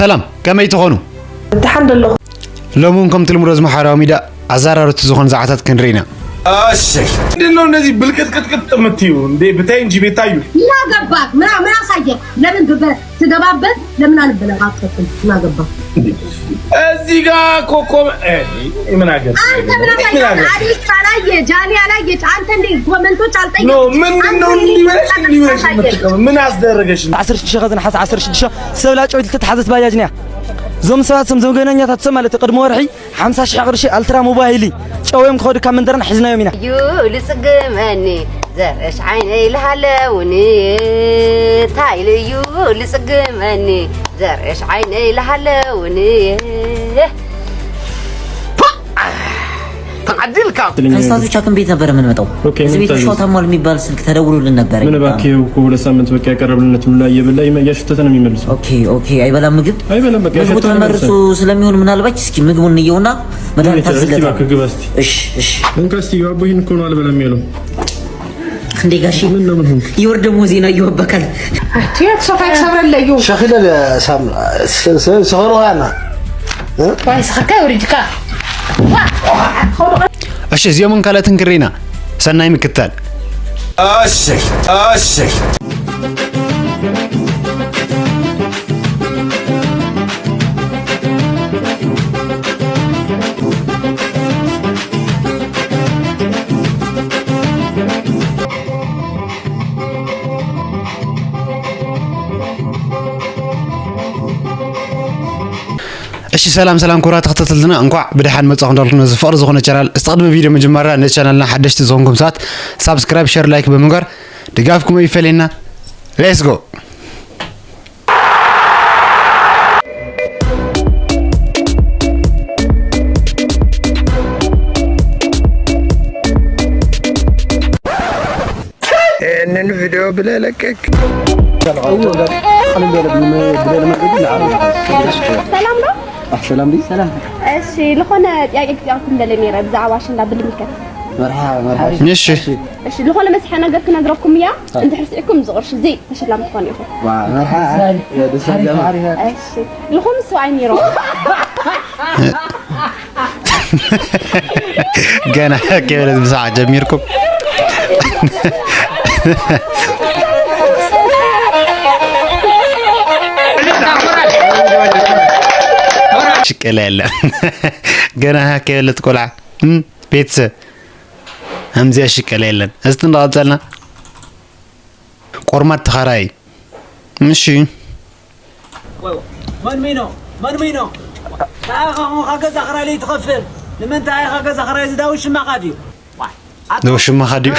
ሰላም፣ ከመይ ትኾኑ? ደሓን ደለኹ። ሎሚ እውን ከምቲ ልሙድ ኣብ ማሕበራዊ ሚድያ ኣዘራረብቲ ዝኾኑ ዛዕባታት ክንርኢ ኢና። እሺ፣ ምንድን ነው እንደዚህ ብልቅጥቅጥቅጥ የምትይው እንዴ? ብታይ እንጂ ቤታዩ። ምን አገባህ? ምን ምን አሳየህ? ለምን ብበ- ስገባበት ለምን አልበለቃቀጥም? ምን አገባህ? እዚህ ጋ ኮኮ እ፣ ምን አገባ? አንተ ምን አሳየህ? አዲስ አላየ ጃኒ አላየ አንተ እንዴ ኮመንቶች አልጠየቅም? ምንድን ነው እንዲበለሽ እንዲበለሽ የምትቀመው? ምን አስደረገሽ? ዓሰርተ ሽዱሽተ ከዚ ነሓሰ ዓሰርተ ሽዱሽተ ሰብ ላጨው ዝተተሓዘት ባጃጅ ነያ። እዞም ሰባት፣ እዞም ዘመገኛታት ሰብ ማለት እዩ፣ ቅድሚ ወርሒ ሓምሳ ሽሕ ቅርሺ ኣልትራ ሞባይሊ ጨውዮም ክኸዱ ካብ መንደርና ሒዝናዮም ኢና። እዩ ልጽግመኒ ዘርእሽ ዓይነይ ልሃለውኒ ታይሉ እዩ ልጽግመኒ ዘርእሽ ዓይነይ ልሃለውኒ ተዓዲልካ ከስታቶች ሐኪም ቤት ነበር የምንመጣው። እዚህ ቤት ሸዋ ታሟል የሚባል ስልክ ተደውሎልን ነበር። ምን እባክህ፣ ይኸው እኮ ሁለት ሳምንት በቃ ያቀረብንለት ሁላ እየበላ ይመ- እያሸተተ ነው የሚመልሰው። ኦኬ ኦኬ፣ አይበላም ምግብ። አይበላም፣ በቃ ምግቡ ያሸተተ ነው ተመርሶ የሚመልሰው። ስለሚሆን ምናልባት እስኪ ምግቡን እንየውና መድኃኒት እስኪ አዝለታል። እባክህ ግባ እስኪ። እሺ እሺ። እንካ እስኪ አቦ ይህን እኮ ነው አልበላም ያለው። እንዴ ጋሼ፣ ምን ነው ምን ሆንክ? የወር ደሞዜን አየሁበካል። ትየት ሶፋ ይሰብረለዩ ሸኺለ ሳም ሰኸሩ ሃና ዋይ ስኸካ ይወሪድካ። እሺ፣ እዚኦምን ካልኦትን ክሪና ሰናይ ምክታል። እሺ እሺ። እሺ፣ ሰላም ሰላም፣ ክቡራት ተኸታተልትና፣ እንኳዕ ብደሓን መጻኹም እንዳልኩ፣ ነዚ ፍቕሪ ዝኾነ ቻናል፣ እስቲ ቅድሚ ቪድዮ ምጅማርና፣ ነዚ ቻናልና ሓደሽቲ ዝኾንኩም ሰባት ሳብስክራይብ፣ ሸር፣ ላይክ ብምግባር ድጋፍኩም ኣይፈለየና። ሌትስ ጎ። ይህንን ቪዲዮ ብለህ ለቀቅ። ሰላም ነው። ሰላም ዲ ሰላም። እሺ፣ ልኾነ ጥያቄ ክጥያቅኩም ደለ ነይረ ብዛዕባ ኣሸንዳ ብልምልከት። መርሓ መርሓ። እሺ እሺ፣ ልኾነ መስሐ ነገር ክነግረኩም እያ። እንድሕር ስዒኩም እዚ ቅርሺ እዚ ተሸላሚ ትኾኑ ኢኹም። ዋ መርሓ። ደስ ይላል። እሺ፣ ልኾኑ ሰብኣይ ነይሮም። ገና ከይበለት ብሰዓት ጀሚርኩም። ሽቀላ የለን። ገና ከይበለት ቆልዓ ቤተሰብ ከምዚኣ ሽቀላ የለን። እስቲ እንዳቐጸልና ቆርማት ተኻራይ እሺ። መንሚኖ መንሚኖ ንዓኻ ኾንካ ገዛ ክራይ ለይትኸፍል ንምንታይ ኢኻ ገዛ ክራይ ዝዳዊ ሽማኻ ድዩ? ዶ ሽማኻ ድዩ?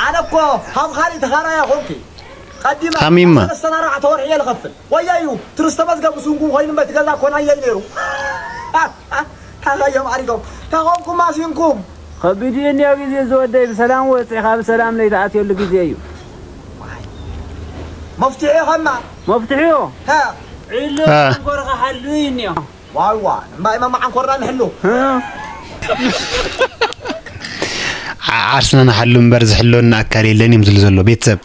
ኣነ እኮ ካብ ካልእ ተኻራያ ኾንኪ ቀዲመ ሓሚማ። ሰለስተን ኣርባዕተ ወርሒ እየ ዝኸፍል። ወያዩ ትርስተ መዝገብ ብስንኩም ኮይኑ እምበር እቲ ገዛ እኮ ናየይ ነይሩ። ታኸዮም ዓሪዶም ታኾምኩም ኣሲንኩም። ከቢድ እዩ እኒኦ ግዜ ዝወደይ ብሰላም ወፂእኻ ብሰላም ለይትኣትየሉ ግዜ እዩ። መፍትሒ ከማ መፍትሒዮ ዒሎ ጎርኻ ሓሉ እዩ እኒኦ። ዋዋ እምባይ መማዓን ኮራ ንሕሉ። ዓርስና ንሓሉ እምበር ዝሕለወና ኣካል የለን እዮም ዝብሉ ዘሎ ቤተሰብ።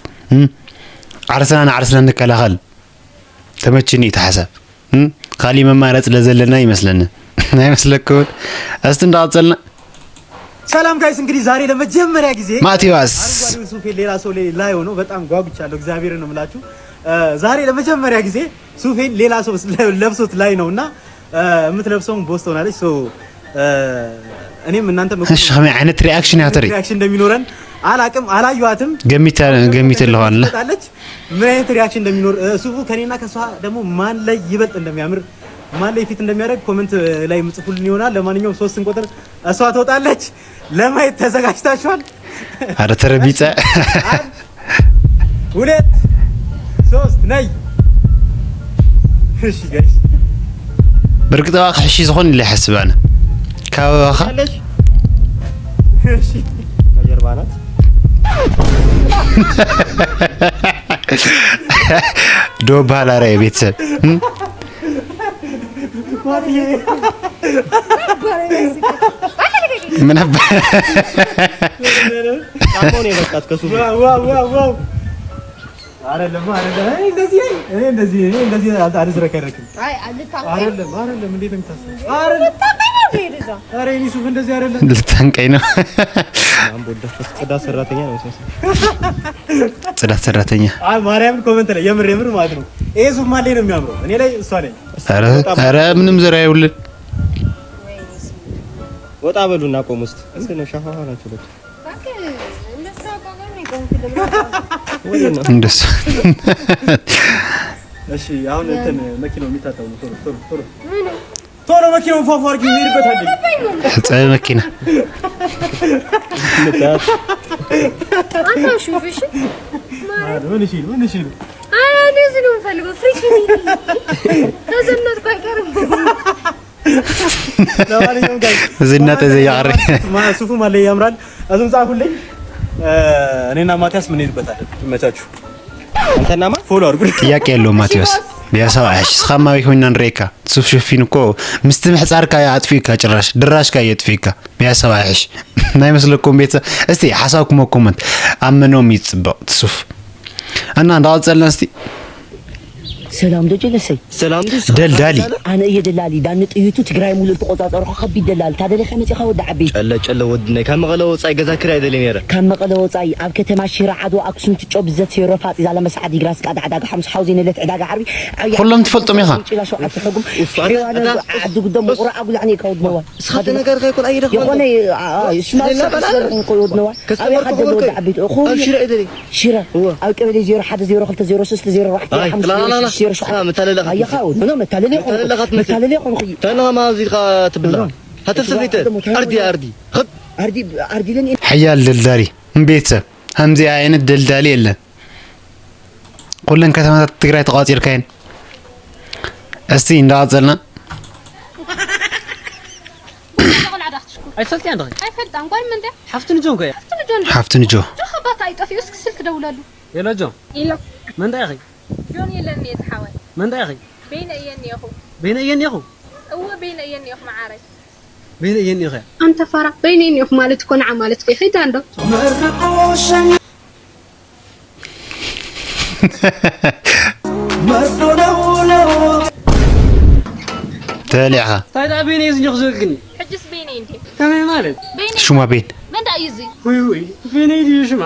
ዓርስና ንዓርስና ንከላኸል። ተመችኒ እቲ ሓሳብ። ካሊእ መማረፂ ለዘለና ይመስለኒ። ኣይመስለኩምን? እስቲ እንዳቐፀልና። ሰላም ጋይስ፣ እንግዲህ ዛሬ ለመጀመሪያ ጊዜ ማቴዎስ ሱፌ ሌላ ሰው ላይ ላየው ነው። በጣም ጓጉቻለሁ። እግዚአብሔርን ነው የምላችሁ። ዛሬ ለመጀመሪያ ጊዜ ሱፌን ሌላ ሰው ለብሶት ላይ ነው እና የምትለብሰውም ቦስ ትሆናለች። እኔም እናንተም እሺ፣ ከመይ ዓይነት ሪያክሽን ያተሪ ሪያክሽን እንደሚኖረን አላቅም፣ አላየኋትም። ገሚተ ገሚተ ለዋለ ምን አይነት ሪያክሽን እንደሚኖር ሱፉ ከኔና ከሷ ደግሞ ማን ላይ ይበልጥ እንደሚያምር ማን ላይ ፊት እንደሚያደርግ ኮመንት ላይ ምጽፉልን ይሆናል። ለማንኛውም ሶስትን ቁጥር እሷ ትወጣለች። ለማየት ተዘጋጅታችኋል? አረ ተረቢጸ ሁለት ሶስት ነይ። እሺ ጋይስ ብርግጽ ኣባኻ ሕሺ ዝኾን ኢለ ይሓስብ ኣነ። ካብ ኣባኻ እሺ ከጀርባ ናት። ዶ በሃል ኣረ ቤተሰብ ምን አባ ጫማውን የበቃት ከሱ ዋው ዋው ዋው አይደለም አይደለም። እኔ እንደዚህ እኔ እንደዚህ እኔ እንደዚህ አልዝረከረክም። አይ አልታወቀ አይደለም አይደለም። እንዴት ነው የምታስበው? አይደለም ታውቀኝ ነው ይሄ ልጅ። ኧረ የኔ ሱፍ እንደዚህ አይደለም። ልታንቀኝ ነው። አምቦ ደፈስ ጽዳት ሰራተኛ ነው የሚመስለው። ጽዳት ሰራተኛ። አይ ማርያምን ኮመንት ላይ የምር የምር ማለት ነው። ይሄ ሱፍ ማን ላይ ነው የሚያምረው? እኔ ላይ እሷ ላይ። ኧረ ኧረ ምንም ዘር አይውልን። ወጣ በሉና ቆሙ እስቲ። እንዴት ነው ሻፋፋ ናቸው በቃ። እባክህ እንደሱ አቋቋም ነው የቆምኩት። ወይኔ ነው። እንደሱ እሺ አሁን እንትን መኪናው የሚታጠቡ ቶሎ ቶሎ ቶሎ ምኑ ቶሎ መኪናውን ፏፏ አድርጊ እንሄድበታለን። ጸበ መኪና አንተ ሹፍ እሺ። ምን እሺ ምን እሺ ነው አይ እኔ እዚህ ነው የምፈልገው። ፍሪሽ ነው። ተዘነጥኩ አይቀርም። ለማንኛውም ጋር ዝናጠ ዘያሪ ሱፉ ማለ ያምራል። እሱን ጻፉልኝ። እኔና ማቲያስ ምን እንሄድበታለን። ይመቻችሁ። አንተናማ ፎሎ አድርጉ። ጥያቄ የለውም ማቴዎስ። ቢያሳው አይሽ ስኻማዊ ኮይና ንሬካ ሱፍ ሽፊን እኮ ምስቲ ምሕጻርካ ኣጥፊእካ ጭራሽ ድራሽካ የጥፊእካ። ቢያሳው ኣይሽ ናይ መስለኩም ቤተሰብ እስቲ ሓሳብኩም ኮመንት ኣመኖም ይጽበቕ ሱፍ እና እንዳቐጸልና እስቲ ሰላም ዶ ጀለሰይ ሰላም ዱ ደልዳሊ ኣነ እየ ደላሊ ዳኒ ጥይቱ ትግራይ ሙሉእ ተቆጻጸርኩ ከቢድ ደላሊ ታደሊካ መፂኻ ወዲ ዓበይቲ ጨለ ጨለ ወድነይ ካብ መቐለ ወፃኢ ገዛ ክራይ ደሊ ነረ ካብ መቐለ ወፃኢ ኣብ ከተማ ሽረ ዓድዋ ኣክሱም ትጮ ብዘት ሴሮ ፋፂ ዛለመስ ዓዲግራት ስቃ ዳዕዳጋ ሓሙስ ሓውዚ ነለት ዕዳጋ ዓርቢ ዓያ ኩሎም ትፈልጦም ኢኻ። ጭላ ሸውዓተ ሕጉም ኡፍ፣ ኣነ- ሄዋነ ኣነ- ዓዲ ጉደም ቁራ ኣጉላዕ ነይ ከወድመዋ ስኻተ ነገር ከይኮን ኣይደኽመ የኾነ ሽማ ዜና ስበር ከወድመዋ ኣበይ ከስተመርኩ ሓደሎ ከበልከ ወዲ ዓበይቲ እኹ ኣብ ሽረ ደሊ ሽረ እወ። ኣብ ቀበሌ ዜሮ ሓደ ዜሮ ክልተ ዜሮ ሶስት ዜሮ ኣርባዕተ ኣይ፣ ሓሙሽተ ላላላላ። ዜሮ ሽዱሽተ ዜሮ ሸውዓተ ስማ፣ መታለሊ ኢኻ ኣየኻ ትመስል። ኖ መታለሊ ይኹን መታለሊ ኢኻ ትመስል። መታለሊ ይኹን ኹ ተነኻ ማዚ ኢኻ ትብላ። ሃተፍ ሰፈይተ። ኣርዲ ኣርዲ። ኸብ ኣርዲ ኣርዲለን ሓያል ደልዳሊ ቤተሰብ ከምዚ ዓይነት ደልዳሊ የለን። ኩለን ከተማታት ትግራይ ተቋፂርካየን። እስቲ እንዳቐፀልና ኣይትፈልጥያን ዶ? ኣይፈልጣን። ጓል መን ድያ? ሓፍቲ ንጆን ኮ እያ። ሓፍቲ ንጆን ድያ? ሓፍቲ ንጆ ዶ ኸባታ ኣይጠፊኡስ ክስልክ ደውለሉ። ሄሎ ጆ፣ ኢሎ መን እንታይ ኢኺ? ጆን የለን እየ ዝሓወይ። መን እንታይ ኢኺ? በይነ እየ እኒኤኹ። በይነ እየ እኒኹ። እወ በይነ እየ እኒኤኹ መዓረይ። በይነ እየ እኒኹ እያ። ኣንተ ፋራ በይነ እየ እኒኤኹ ማለት እኮ ንዓ ማለት እኮ ይኸይዳ እንዶ። ተበሊዕኻ እንታይ ደኣ በይነ እየ ዝኒኹ ዝብል ግን? ሕጅስ በይነ እንዴ? ከመይ ማለት? በይነ ሽማ ቤን መን ደኣ እዩ እዚ? ውይ ውይ፣ በይነ እዩ ሽማ።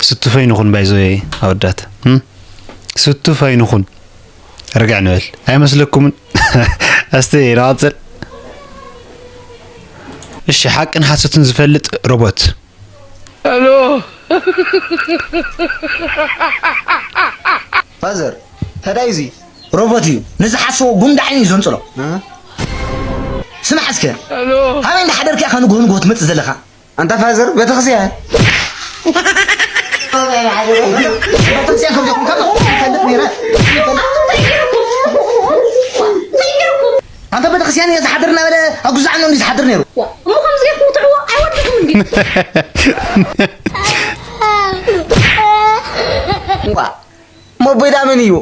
ስቱፍ ኣይንኹን ባይዞ ኣወዳት እም? ስቱፍ ኣይንኹን ርግዕ ንበል ኣይመስለኩምን? እስቲ ንቐፅል። እሺ ሓቅን ሓሶትን ዝፈልጥ ሮቦት ሄሎ ፋዘር ተዳይ እዚ ሮቦት እዩ ንዝሓስቦ ጉንዳዕን እዩ ዘንፅሎ ስማዕ እስከ ሄሎ ኣበይ እንዳሓደርካ ኢኻ ንግሆ ንግሆ ትመፅእ ዘለኻ ኣንታ ፋዘር ቤተክርስትያን ቤተክርስትያን ከም ዝኾንካ እፈልጥ ነይረ። ኣንታ ቤተክርስትያን እየ ዝሓድር እናበለ ኣጉዛዕ ነው ዝሓድር ነይሩ እሞ ከምዚ ጌርኩም ትዕዎ ኣይወድኩም እንዲ እሞ ኣቦይ ዳ መን እዩ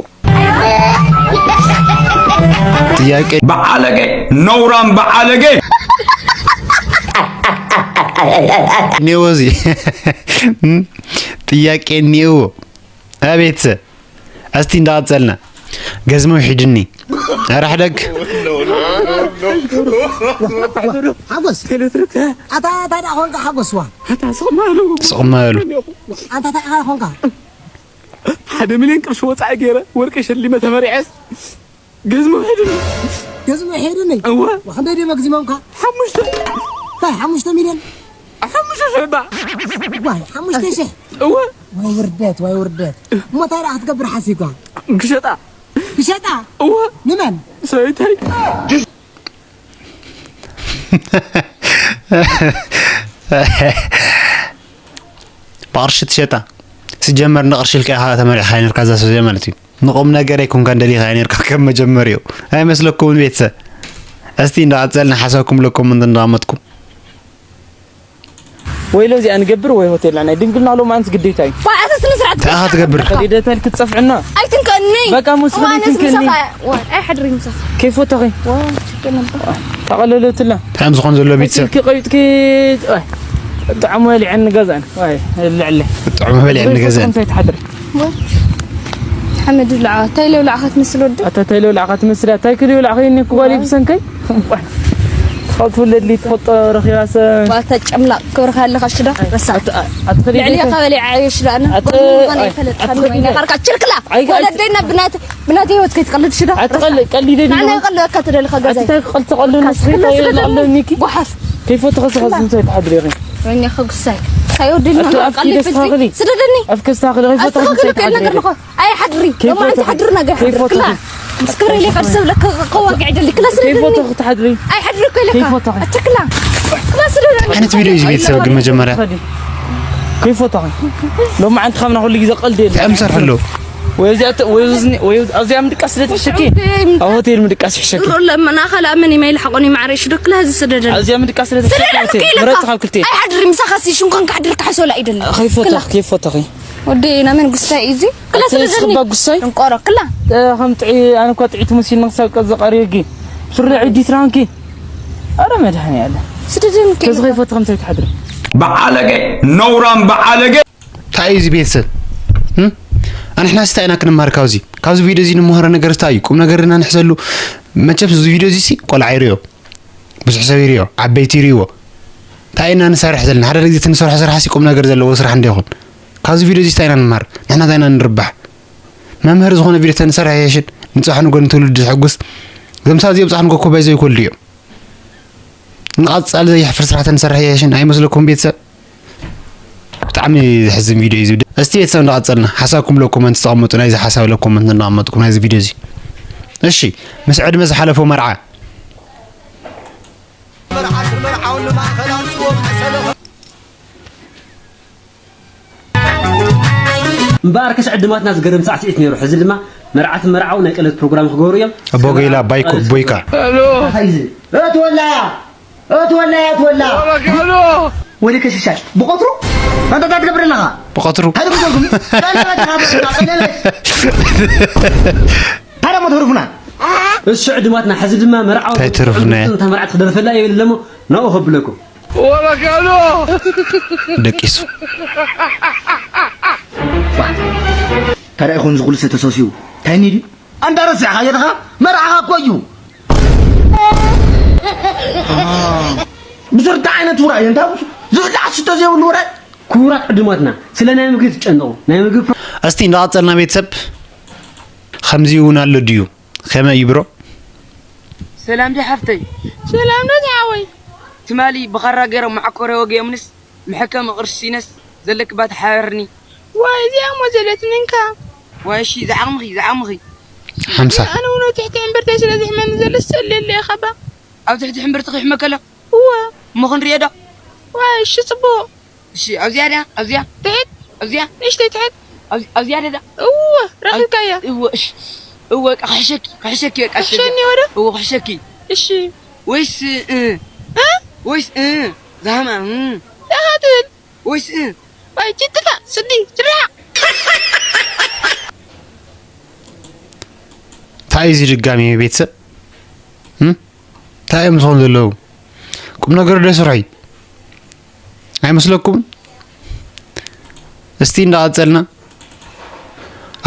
ጥያቄ በዓለገ ነውራም በዓለገ እኒኤዎ እዚ ጥያቄ እኒኤዎ ኣቤት እስቲ እንዳቐፀልና ገዝመው ሒድኒ ኧረ ሕደግ ሓጎስ ኣታ እንታይ ደኣ ኾንካ ሓጎስ ዋ ስቕማ በሉ ኣንታ እንታይ ኢኻ ኾንካ ሓደ ሚልዮን ቅርሺ ወፃኢ ገይረ ወርቂ ሸሊመ ተመሪዐስ ገዝሞ ሄድኒ ገዝሞ ሄድኒ እወ ክንደይ ድዮም ኣግዚሞምካ ሓሙሽተ እንታይ ሓሙሽተ ሚልዮን ሓሙሽተ ሸባ ዋይ ሓሙሽተ ሽሕ እወ ዋይ ውርደት ዋይ ውርደት እሞ እንታይ ደኣ ክትገብር ሓሲብካ ክሸጣ ክሸጣ እወ ንመን ሰበይተይ ብቕርሺ ትሸጣ ስጀመር ንቕርሺ ኢልካ ኢኻ ተመሪዕኻ ነርካ እዛ ሰብ እዚኣ ማለት እዩ ንቑም ነገር ኣይኮንካን ደሊኻያ ነርካ ከም መጀመሪኡ ኣይመስለኩምን ቤተሰብ እስቲ እንዳቐፀልና ሓሳብኩም ለኮመንት እንዳቐመጥኩም ወይ ለዚኣ ንገብር ወይ ሆቴልና ናይ ድንግልና ሎማንስ ግዴታ እዩ ዋ ኣተ ስነ ስርዓት እንታይ ኢኻ ትገብር ከዲደተል ክትፀፍዕና ኣይትንከኒ በቃ ሙስ ዋነስ ትንከኒ ምሳኻ ዋ ኣይሕድሪ ምሳኻ ከይፈተኺ ዋ ችግር ነበር ኣቐለለትላ። እንታይ እዮም ዝኾኑ ዘለዉ ቤተሰብ? ስልኪ ቀቢጥኪ፣ ዋይ፣ ጥዑም በሊዐኒ ገዛን። ዋይ፣ ልዕለ። ጥዑም በሊዐኒ ገዛን። እንታይ ትሓድሪ? ሓመድ ይብላዕ። እንታይ ለውላዕካ ትመስል ወዲ? ኣታ እንታይ ለውላዕካ ትመስል? ኣታ እንታይ ክልውላዕ ከይኒ እኮ ጓል ይብሰንከይ? ዋይ። ትፈልጥ ትውለድ ልይ ትፈልጦ ረኺባ ሰብ። ዋታ ጨምላቕ ክብርካ ኣለካ ሽዳ። ረሳ። ኣታ፣ ኣታ ልዕሊ ከበሊዓ እየ ሽዳ ኣነ። ኣታ፣ ጎኒ ምዃን ኣይ፣ ኣይፈለጥካን ኣታ ወይ? ካርካ ችልክላ። ኣይ፣ ኣይ፣ ወለደይና ብናት ብናተይ ህይወት ከይትቀልድ ሽዳ። ኣትቀል-፣ ቀልድ ይደሊ ንዓና ነው። ይቀልድ ኣካ ትደሊ ከገዛይ። ኣቲ እንታይ ክቐልድ ተቐልድ ክላ ንስኺ ስለ ተይላ ስደደኒ። ኣለኒኪ። ጓሓፍ። ከይፈተኸ ሰኸ ዝምታይ ትሓድሪ ኢኺ? ወይኔ ከጉሳይ። ሳይወድል ኣቲ ነው። ኣፍኪ ቀልድ ደስ ፍልቲ። ተኽሊ። ስደደኒ። ኣፍኪ ደስ ተኽሊ። ከይፈተኸ ኣትኸልከል ምታይ ነገር ትሓድሪ ኢኺ? ለኾ። ኣይሓድሪ። ከይፈተኸ። ሎማዓንቲ ሓድሪ ነገር ሓድሪ። ከይፈተኸ። ክላ። ምስ ክብሪ ኢለ ካብ ሰብ ለከ ከዋግዕ ይደሊ። ክላ ስደደኒ። ከይፈተኸ ትሓድሪ። ኣይሓድሪ እኮ ኢለካ። ከይፈተኸ። ኣቲ ክላ። ክላ ስደደኒ። ዓይነት ቪድዮ እዩ ቤተሰብ ግን መጀመርያ። ከይፈተኸ። ሎማዓንቲ ካብ ና ኩሉ ግዜ ቀልድ የለን። እንታይ ምሰርሕ ኣለዉ? ወይ እዚኣ ተ-፣ ወይ እዝኒ-፣ ወይ ኣብዚኣ ምድቃስ ስለ ትሕሸኪ፣ ኣብ ሆቴል ምድቃስ ይሕሸኪ። ድሮ ለመና ካልኣ መን ይመይ ልሓቆኒ ማዕረ ሽዶ ክላ እዚ ስደደኒ። ኣብዚኣ ምድቃስ ስለ ትሕሸኪ ስደደኒ ሆቴል። ክኢለካ። ምረጽ ካብ ክልቲኤን። ኣይሓድር ምሳኻ ሲ ሽንኮን ክሓድር ክሓሶላ ኣይደልን። ከይፈተኽ፣ ክላ። ከይፈተኺ። ወዲ ናመን ጉስታይ እዩ እዚ? ክላ ወዲ ስለ ዝኸባ ጉስታይ? እንቆሮ ክላ። እ፣ ከም ጥዒ-፣ ኣነ እኳ ጥዒት ሙሲን መክሳብ ቀዝ ቀሪዮጊ። ሱሪ ዕዲት ራንኪ። ኣረ መድሃኒ ኣለ። ስደደን ከዚ ከይፈተኽ ምሳይ ትሓድሪ። በዓለገ፣ ነውራም በዓለገ። እንታይ እዩ እዚ ቤተሰብ? እም? ኣንሕና ስታይ ኢና ክንመሃር ካብዚ። ካብዚ ቪድዮ እዚ ንምሃሮ ነገር እንታይ እዩ? ቁም ነገር ኢና ንሕዘሉ። መቸም እዚ ቪድዮ እዚ ሲ ቆልዓ ይሪኦ። ብዙሕ ሰብ ይሪኦ። ዓበይቲ ይሪእዎ። እንታይ ኢና ንሰርሕ ዘለና? ሓደ ግዜ እቲ ንሰርሖ ስራሕ ሲ ቁም ነገር ዘለዎ ስራሕ እንዲኹን። ካብዚ ቪድዮ እዚ እንታይ ኢና ንምሃር? ንሕና እንታይ ኢና ንርባሕ? መምህር ዝኾነ ቪድዮ ተንሰርሕ የሽን። ንጽባሕ ንጎ ንትውልዲ ዝሕጉስ። ዘምሳ እዚ ኣብጻሕ ንጎ ኮባይ ዘይኮልድ እዮም። ንቐጻሊ ዘየሕፍር ስራሕ ተንሰርሕ የሽን። ኣይመስለኩም ቤተሰብ? ብጣዕሚ ዘሕዝን ቪድዮ እዩ ዝብል። እስቲ ቤተሰብ እንዳቐጸልና ሓሳብኩም ሎ ኮመንት ተቐመጡ። ናይዚ ሓሳብ ሎ ኮመንት እንዳቐመጥኩም ናይዚ ቪድዮ እዚ። እሺ፣ ምስ ዕድመ ዝሓለፎ መርዓ። እምበኣርከስ ዕድማትና ዝገርም ሳዕስዒት ነይሩ። ሕዚ ድማ መርዓትን መርዓውን ናይ ቀለበት ፕሮግራም ክገብሩ እዮም። ኣቦ ገይላ ባይኮ፣ ቦይካ። እንታይ እዩ እዚ? እትወላ! እትወላ! እትወላ! ወደ ከሽሻሽ ብቐትሩ እንታይ ትገብር ኣለኻ? ብቐትሩ። ሓደ ክገብርኩም። ቀለበት ኢና በልና፣ ቀለበት። ሓደ ሞ ተርፉና። እሱ ዕድማትና፣ ሕዚ ድማ መርዓው እንታይ ተርፉና? እታ መርዓት ክደርፈላ ይብል ኣለሞ፣ ናብኡ ከብለኩም። ወረጋሎ! ደቂሱ። ታዲያ ይኹን ዝኹሉ ሰብ ተሰሲቡ። እንታይ ኒዲ? ኣንታ ረሲዕኻ የድኻ? መርዓኻ እኮ እዩ። ብስርታ ዓይነት ውራይ፣ እንታይ ዝብላዕ ስተ ዘይብሉ ውራይ? ክቡራት ዕድማትና፣ ስለ ናይ ምግቢ ትጨነቑ፣ ናይ ምግቢ ፕሮ-፣ እስቲ እንዳቐጸልና ቤተሰብ፣ ከምዚ እውን ኣሎ ድዩ? ከመይ እዩ ብሮ? ሰላም ዲ ሓፍተይ? ሰላም ዶ ዝሓወይ? ትማሊ ብኻራ ገይሮም መዓኮርያ ወጊኦምንስ፣ መሐከሚ ቅርሲ ሲነስ ዘለክባ ተሓበርኒ። ዋይ፣ እዚኣ እሞ ዘለትኒ እንካ። ዋይ፣ እሺ፣ ዝዓቕምኺ፣ ዝዓቕምኺ። ሓምሳ። ኣነ እውን ኣብ ትሕቲ ሕምብርተይ ስለ ዝሕመኒ ዘሎ፣ ዝጸልየለይ ኢኻ ባ። ኣብ ትሕቲ ሕምብርትኺ ይሕመከሎ? እወ። እሞ ክንሪኦ ዶ? ዋይ፣ እሺ፣ ጽቡቕ። እሺ፣ ኣብዚኣ ድያ? ኣብዚኣ? ትሕት? ኣብዚኣ? ንእሽተይ ትሕት? ኣብ-፣ ኣብዚኣ ድያ? እወ፣ ረኺብካያ። እወ፣ እሺ። እወ፣ በቃ ክሕሸኪ፣ ክሕሸኪ፣ በቃ፣ እሺ። ክሕሸኒ ወደ? እወ፣ ክሕሸኪ። እሺ። ወይስ፣ እ? እ? ወይስ፣ እ? ዛህማ፣ እ? ኢኻ ትብል። ወይስ፣ እ? ወይ ጅትፋ፣ ስዲ፣ ጅራ። እንታይ እዩ እዚ ድጋሚ ቤተሰብ? እም? እንታይ እዮም ዝኾኑ ዘለዉ? ቁም ነገሩ ዶ ስርሑ እዩ? ኣይመስለኩምን? እስቲ እንዳቐጸልና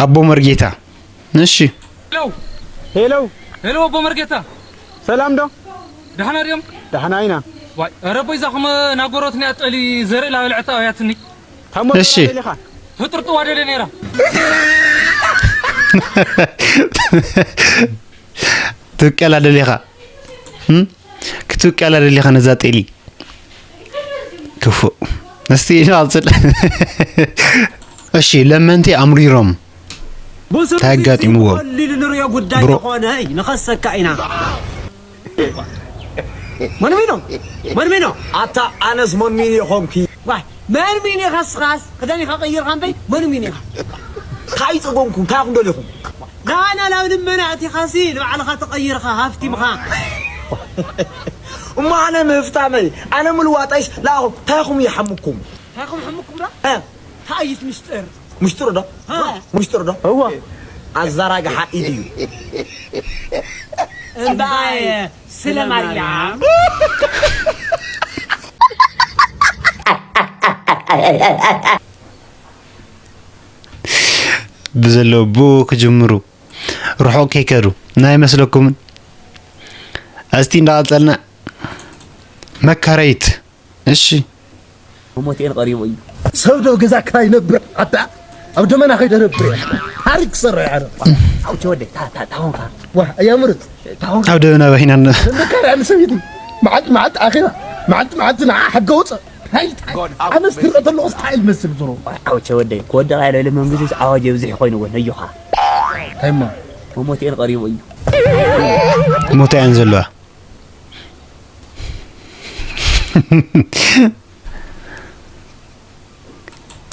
ኣቦ መርጌታ። እሺ። ሄሎ። ሄሎ። ሄሎ ኣቦ መርጌታ። ሰላም ዶ? ደሓና ድዮም? ደሓና ኢና። ዋይ፣ ኧረ ቦይ እዛ ኸመ ናጎሮትኒ ኣጠሊ ዘርኢ ላበልዐት ኣውያትኒ። ታሞ እሺ። ደሊኻ? ህጥርጥዋ ደለ ነይራ። ትውቀላ ደሊኻ? እም? ክትውቀላ ደሊኻ ነዛ ጤሊ? ክፉእ። እስቲ ንቐጽል። እሺ፣ ለመንቲ ኣምሪሮም። ብስሩ እንታይ ኣጋጢምዎ? ቀሊል ንሪኦ ጉዳይ ብሮ። ዝኾነ እዩ፣ ንኸሰካ ኢና። መንሚኖ? መንሚኖ? ኣታ ኣነስ መንሚኖ ይኾንኪ? ዋይ፣ መንሚኖ ኢኻ ስኻስ? ክዳን ኢኻ ቀይርካ እምበይ፣ መንሚኖ ኢኻ? እንታይ ጸገምኩም? እንታይ ኢኹም ደሊኹም? ናና ናብ ልመና ኣቲኻሲ ንባዕልኻ ተቐይርካ ሃፍቲምኻ። እሞ ኣነ ምህፍታመይ፣ ኣነ ምልዋጠይስ ለኣኹም፣ እንታይ ኢኹም ይሓምኩም? እንታይ ኢኹም ይሓምኩም ዶ? እ። እንታይ እዩ እቲ ምስጢር? ምስጢሩ ዶ? እ። ምስጢሩ ዶ? እወ። ኣዘራግሓ ኢድ እዩ። እምበኣየ ስለ ማርያም። ብዘለዎ ብኡ ክጅምሩ ርሑቕ ከይከዱ ናይ መስለኩምን? እስቲ እንዳቐጸልና መካረይት። እሺ። መሞቴን ቀሪቡ እዩ። ሰብ ዶ ገዛ ክራይ ነብር ኣታ ኣብ ደመና ከይደነብር ታሪክ ክሰርሕ ኣነ ኣውቸ ወደይ ታታታሆንካ ዋ ኣያምርት ታሆንካ ኣብ ደበና ባሂናና። መካርያ ንሰበይቲ መዓልቲ መዓልቲ ኣኺላ መዓልቲ መዓልቲ ንዓ ሕገ ውፅእ ኣነስ ትርአ ተለኹ ስታይል መስል ዝሮ ኣውቸ ወደይ ክወደቕ ኢለ ኢለ መንግስቲ ዓዋጅ የብዝሕ ኮይንዎ ነዩኻ ታይማ መሞቴን ቀሪቡ እዩ። ሞታ እየን ዘለዋ።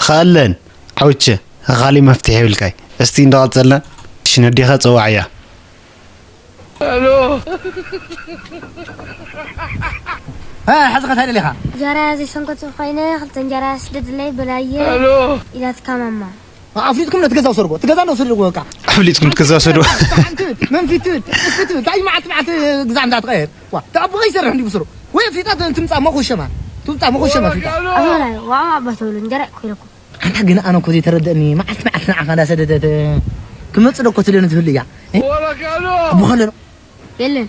ኻለን ዓውቸ ኻሊ መፍትሒ ይብልካይ። እስቲ እንዳቐጸልና ሽነዲኻ ጸዋዕያ። ሕዚ ከታይ ደሊኻ እንጀራ ዘይሰንከቱ ኮይነ ክልተ እንጀራ ስደድለይ በላየ ኢላትካ ማማ። ኣፍሊጥኩም ነቲ ገዛ ውሰድዎ እቲ ገዛ እንደ ውሰድዎ በቃ ኣፍሊጥኩም ትገዛሰዱ። ሓንቲ መንፊት እስክት እንታይ መዓልቲ መዓልቲ ግዛ እንዳትቐየር ዋ ተኣቦ ከይሰርሕ እንዲ ብስሩ ወይ ኣፍሊጣ ትምፃ ሞ ክውሸማ ትምፃ ሞ ክውሸማ ኣፍሊጣ ኣዞላይ ዋዋ ኣባ ተብሉ እንጀራ ይኮይለኩም። ኣንታ ግን ኣነ እኮ ዘይተረደእኒ መዓልቲ መዓልቲ ንዓኻ እንዳሰደደት ክመፅእ ዶ እኮ ትደኒ ትህሉ እያ ኣቦ ከለሎ የለን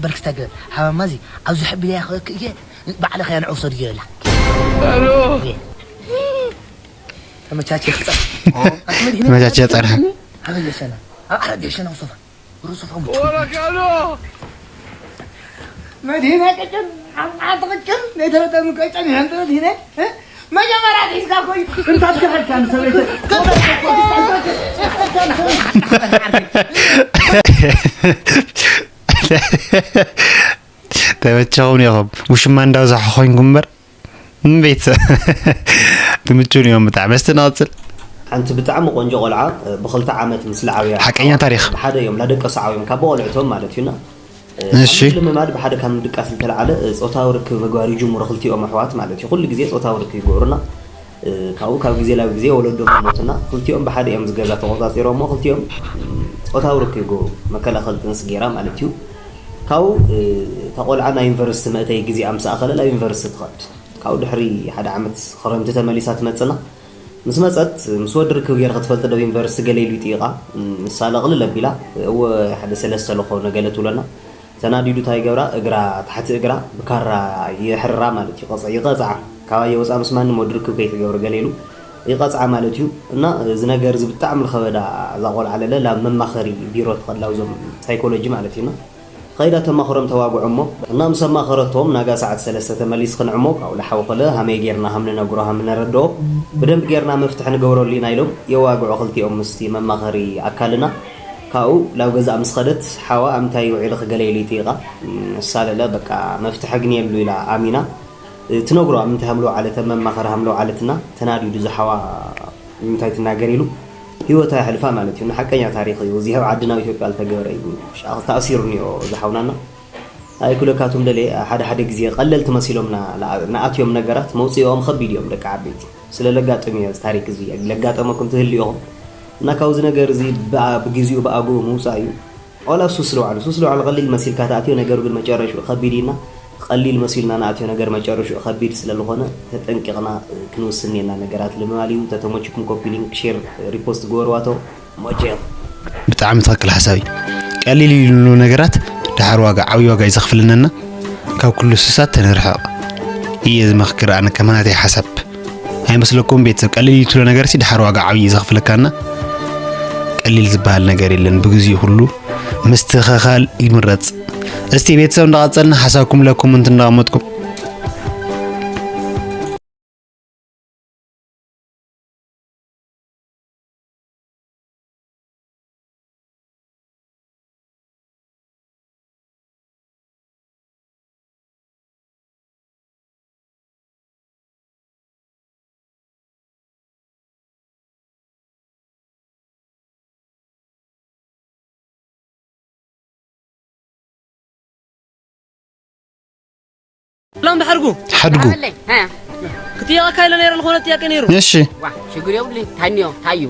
በርክስታ ግበል ሃባማ እዚ ኣብዚ ሕቢለያ ክእክእየ ባዕልኻ ያ ንዕው ሰድዮ ኢላ ተመቻቸ ክፀ ተመቻቸ ፀርሐ ኣበየሸና ኣብ ዓረብ የሸና ሶፋ ሩሶፋ ሙቹ መዲና ቅጭን ዓዓት ቅጭን ናይ ተረጠም ቅጭን ይሕንጥረት ሂነ መጀመርያ ሒዝካ ኮይ እንታት ክሕልካ ንሰበይተ ተመቸኹም ኢኹም ውሽማ እንዳብዛሑ ኮይንኩም እምበር ቤተሰብ ትምቹን እዮም ብጣዕሚ። እስቲ ንቐጽል። ሓንቲ ብጣዕሚ ቆንጆ ቆልዓ ብክልተ ዓመት ምስ ለዓብያ ሓቀኛ ታሪኽ። ብሓደ እዮም ላደቀሱ ዓብዮም ካብ ቆልዕቶም ማለት እዩና እሺ። ልምማድ ብሓደ ካብ ምድቃስ ዝተለዓለ ጾታዊ ርክብ ምግባር ይጅምሩ ክልቲኦም ኣሕዋት ማለት እዩ። ኩሉ ግዜ ጾታዊ ርክብ ይገብሩና ካብኡ ካብ ግዜ ናብ ግዜ ወለዶም ይሞቱና ክልቲኦም ብሓደ እዮም ዝገዛ ተቆጻጺሮሞ ክልቲኦም ጾታዊ ርክብ ይገብሩ መከላኸሊ ጥንሲ ጌራ ማለት እዩ። ካብኡ እታ ቆልዓ ናይ ዩኒቨርሲቲ መእተይ ግዜኣ ምስ ኣኸለ ናብ ዩኒቨርሲቲ ትኸድ። ካብኡ ድሕሪ ሓደ ዓመት ኸረምቲ ተመሊሳ ትመጽና። ምስ መጸት ምስ ወዲ ርክብ ጌርኺ ትፈልጢ ዶ ዩኒቨርሲቲ ገለ ኢሉ ይጥይቓ። ንሳ ለቕልል ኣቢላ እወ ሓደ ሰለስተ ለኾነ ገለ ትብለና። ተናዲዱ ታይ ይገብራ እግራ ታሕቲ እግራ ብካራ ይሕርራ ማለት እዩ ይቐጽዓ ካባየ ወጻ ምስ ማንም ወዲ ርክብ ከይትገብሪ ገለ ኢሉ ይቐጽዓ ማለት እዩ። እና እዚ ነገር እዚ ብጣዕሚ ልኸበዳ እዛ ቆልዓ ለለ ላብ መማኸሪ ቢሮ ትኸድ ላብዞም ሳይኮሎጂ ማለት እዩ። ኸይዳ ተማኽሮም ተዋግዖ እሞ እና ምስ ኣማኸረቶም ናጋ ሰዓት ሰለስተ ተመሊስኺ ንዕሞ ካብኡ ልሓውኸለ ሃመይ ጌርና ሃም ንነግሮ ሃም ነረድኦ ብደንብ ጌርና መፍትሒ ንገብረሉ ኢና ኢሎም የዋግዑ ክልቲኦም ምስቲ መማኸሪ ኣካልና ካብኡ ላብ ገዛእ ምስ ኸደት ሓዋ ኣብ ምንታይ ውዒልኺ ገለ ኢሉ ይጥይቓ ንሳ ለለ በቃ መፍትሒ ኣግንየሉ ኢላ ኣሚና ትነግሮ ኣብ ምንታይ ሃም ለውዓለት ኣብ መማኸሪ ሃም ለውዓለትና ተናዲዱ ዝሓዋ ንምንታይ ትናገር ኢሉ ሂወታ የሕልፋ ማለት እዩ። ንሓቀኛ ታሪኽ እዩ እዚ ኣብ ዓድና ኣብ ኢትዮጵያ ዝተገበረ እዩ። ተኣሲሩ እኒኦ እዚ ሓውናና ኣይኩለካቱም ደሌ ሓደ ሓደ ግዜ ቀለልቲ መሲሎም ንኣትዮም ነገራት መውፅኦም ኸቢድ እዮም ደቂ ዓበይቲ ስለ ለጋጥም እየ እዚ ታሪክ እዚ ለጋጠመኩም ትህል ኢኹም እና ካብዚ ነገር እዚ ብግዜኡ ብኣግኡ ምውፃእ እዩ። ኦላ ሱስ ልውዓሉ ሱስ ልውዓሉ ቀሊል መሲልካ ትኣትዮ ነገሩ ግን መጨረሽኡ ከቢድ ኢልና ቀሊል መሲልና ንኣትዮ ነገር መጨረሽኡ ከቢድ ስለልኾነ ተጠንቂቕና ክንውስን እኒኤና ነገራት ልምባል እዩ ተተሞችኩም ኮፒ ሊንክ ሼር ሪፖስት ግበርዋቶ ሞቼ ብጣዕሚ ትኽክል ሓሳብ እዩ ቀሊል ኢሉ ነገራት ድሓር ዋጋ ዓብዪ ዋጋ እዩ ዘኽፍልነና ካብ ኩሉ ሱሳት ተንርሕቕ እየ ዝመኽክር ኣነ ከማናተይ ሓሳብ ኣይመስለኩም ቤተሰብ ቀሊል እዩ ትብሎ ነገር ሲ ድሓር ዋጋ ዓብዪ እዩ ዘኽፍለካና ቀሊል ዝበሃል ነገር የለን ብግዚኡ ኩሉ ምስትኽኻል ይምረፅ እስቲ ቤተሰብ እንዳቐፀልና ሓሳብኩም ለ ኮመንት እንዳቐመጥኩም ላም ድሓርጉ ሓድጉ ክትያቐካ ኢለ ነይረ ዝኾነ ጥያቄ ነይሩ እሺ ዋ ሽግር የብሉ ታኒዮ ታዩ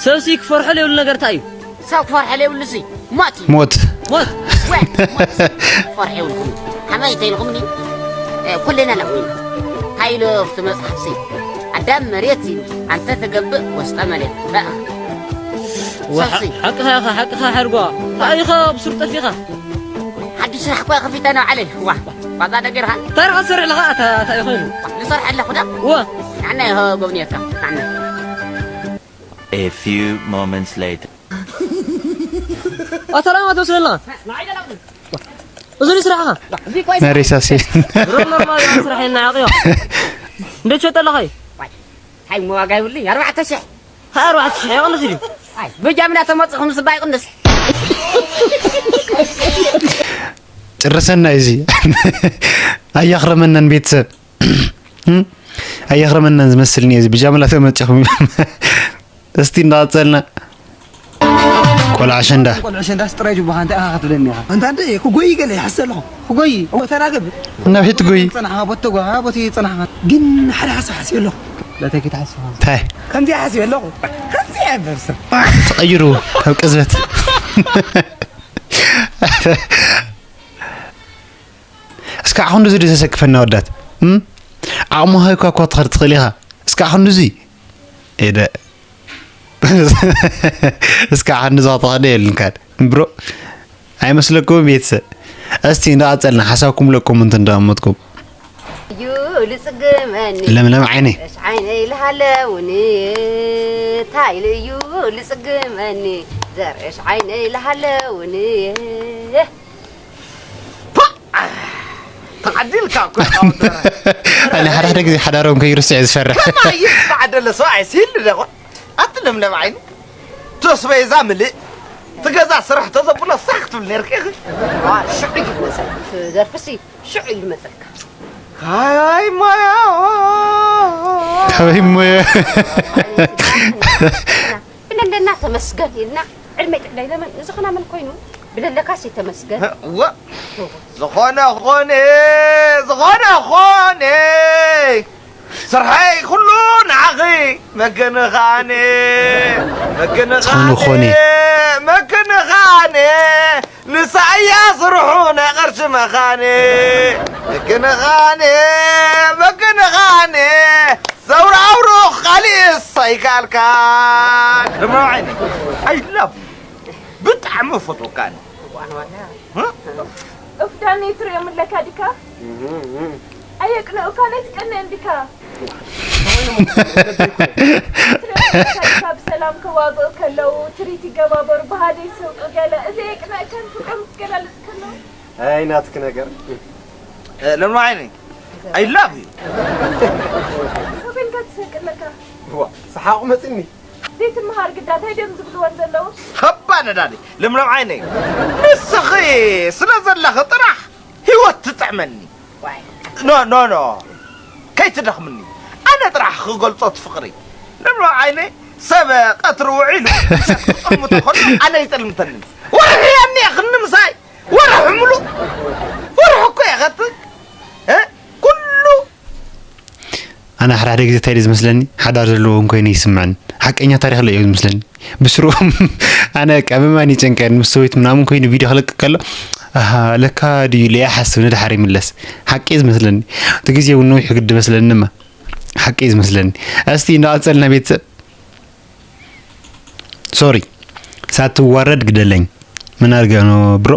ሰብሲ ክፈርሖ ለየብሉ ነገር እንታይ እዩ ሰብ ክፈርሖ ለየብሉ ሲ ሞት እዩ ሞት ሞት ፈርሒ ይብልኩም። ሓማይ ተይልኩምኒ፣ እ፣ ኩልና ኣለኹ ኢና። እንታይ ኢሉ ኣብቲ መጽሓፍሲ? ኣዳም መሬት እዩ፣ ኣንተ ትገብእ ወስጠ መሬት። በእ። ዋ፣ ሰብሲ። ሓቅኻ ኢኻ፣ ሓቅኻ ሓርጓ። እንታይ ኢኻ ብሱር ጠፊኻ? ሓድሽ ስራሕ እኮ ከፊተ ነው ዓለይ። ዋ፣ ባዛ ነገርካ። እንታይ ኢኻ ትሰርሕ ኣለኻ? ኣታ፣ እንታይ ኢኻ ኢሉ? ንሰርሕ ኣለኹ ዳ? ዋ። ንዓና ኢኻ ጎብንየካ፣ ንዓና። A few moments later. ኣታ ላማ ትወስደልና። እዚ ድዩ ስራሕኻ? ናይ ሬሳ ሴፍ። ድሮ ኖርማል ስራሕ የናዕቕዮ። እንዴት ትሸጠ ኣለኻ? ሃይ መዋጋ ይብልኝ፣ ኣርባዕተ ሽሕ። ሃይ ኣርባዕተ ሽሕ ይቕንስ ድዩ? ኣይ፣ ብጃምዳ ተመጽኹም ስባ ይቕንስ። ጭርሰና እዚ። ኣያኽረመናን ቤተሰብ። እም? ኣየኽረመናን ዝመስልኒ እዚ ብጃምላ ተመጺኹም። እስቲ እንዳቐጸልና። ቆልዓ ኣሸንዳ። ቆልዓ ኣሸንዳስ ጥራይ ጅባኻ እንታይ ኢኻ ክትብለኒ ኢኻ? ኣንታ እንደ ክጎይ ገለ ይሓስብ ኣለኹ። ክጎይ? እወ ተራገብ። ናብ ሂት ጎይ። ጸናሕኻ ቦቲ ተጓ-፣ ቦቲ ጸናሕኻ። ግን ሓደ ሓሳብ ሓሲበ ኣለኹ። ለተኪ ትሓስብ። እንታይ? ከምዚ ሓሲበ ኣለኹ። ከምዚ ኣይበርስን። ተቐይሩ ካብ ቅዝበት። እስካዕ ክንድዚ ድዩ ዘሰክፈና ወዳት? እም? ዓቕምኻ እኳ እኳ ትኸድ ትኽእል ኢኻ። እስካዕ ክንድዚ? ኤደ። እስካዕ ክንድዚ ክትኸደ የብልካን። ብሮ፣ ኣይመስለኩምን ቤተሰብ? እስቲ እንዳቐጸልና ሓሳብኩም ለኩም እንትን እንዳቐመጥኩም። እዩ ልጽግመኒ። ለምለም ዓይነይ። ዘርኤሽ ዓይነይ ልሃለውኒ። እንታይ ኢሉ እዩ ልጽግመኒ? ዘርኤሽ ዓይነይ ልሃለውኒ። ተዓዲልካ እኮ ኢኻ ወደረ። ኣነ ሓደ ሓደ ግዜ ሓዳሮም ከይርስዕ እየ ዝፈርሕ። ከማይ ዝተዓደለ ሰብኣይ ሲል ደኾ። ኣቲ ለምለም ዓይኒ። ተስበይዛ ምልእ። እቲ ገዛ ስራሕ ተዘብሎ ሳኽ ትብል ነርኪ ኢኺ። ዋ፣ ሽዑ እዩ መሰል። ደርፍሲ ሽዑ እዩ መሰልካ። ካይ ሞያ። ካይ ሞያ። ብለለና ተመስገን ኢልና ዕድመ ጥዕና ኢለመን እዚ ኸና መን ኮይኑ ብለለካስ ተመስገን። እወ። ዝኾነ ኾነ፣ ዝኾነ ኾነ። ስርሐይ ኩሉ ንዓኺ መገንኻነ፣ ዝኾነ ኾነ። መገንኻነ፣ መገንኻነ። ንሳያ ስርሑ ናይ ቕርሺ መኻነ፣ መገንኻነ፣ መገንኻነ። ዘውራውሩ ኻሊእስ ኣይከኣልካ። ደሞ ዓይኒ፣ I love you። ብጣዕሚ ፈትወካ ኣነ። እ? ኡፍ ዳኒ ትሪኦም ኣለካ ዲካ? ኣየቅንኡካ ነቲ ቀንእ እንዲካ። ትሪኦም ኣለካ ዲካ ብሰላም ከዋግኡ ከለዉ ትሪት ይገባበሩ ብሃደ ይስውጡ ገለ እዚ የቅንእከን ፍቅሮም ክትገላልጽ ከለዉ። ኣይ ናትክ ነገር። እ፣ ለምለም ዓይነይ፣ I love you። ኮበልካ ትስሕቅ ኣለካ። ዋ፣ ሰሓቕ መጽኒ። ዘይትመሃር ግዳ እንታይ ድዮም ዝብልወን ዘለዉ? ኸባ ነዳዲ፣ ለምለም ዓይነይ፣ ንስኺ ስለ ዘለኺ ጥራሕ ህይወት ትጥዕመኒ። ኖ፣ ኖ፣ ኖ። ከይትደኽምኒ። ኣነ ጥራሕ ክገልጾ እቲ ፍቕሪ። ለምለም ዓይነይ፣ ሰብ ቀትሪ ውዒሉ ምሸት ክጥምቶ ከሎ ኣነ ይጥልምተኒ። ወርሒ እኒኤ ክንዲ ምሳይ። ወርሒ ሙሉእ፣ ወርሒ እኮ እየ ከትል፣ እ? ኩሉ። ኣነ ሓደ ሓደ ግዜ እንታይ ድዩ ዝመስለኒ፣ ሓዳር ዘለዎ እውን ኮይኑ ይስምዐኒ። ሓቀኛ ታሪኽ ለዮ ዝመስለኒ። ብስሩ ኣነ ቀመማን ይጨንቀን፣ ምስ ሰበይቱ ምናምን ኮይኑ ቪድዮ ክለቅቅ ከሎ፣ ኣሃ፣ ለካ ድዩ ኢለ ይሓስብ፣ ንድሓር ይምለስ። ሓቂ እዩ ዝመስለኒ። እቲ ግዜ እውን ነዊሕ ግዲ መስለኒ እማ። ሓቂ እዩ ዝመስለኒ። እስቲ እንዳቐጸልና ቤተሰብ። ሶሪ፣ ሳትዋረድ ግደለኝ። ምን አድርገህ ነው ብሮ?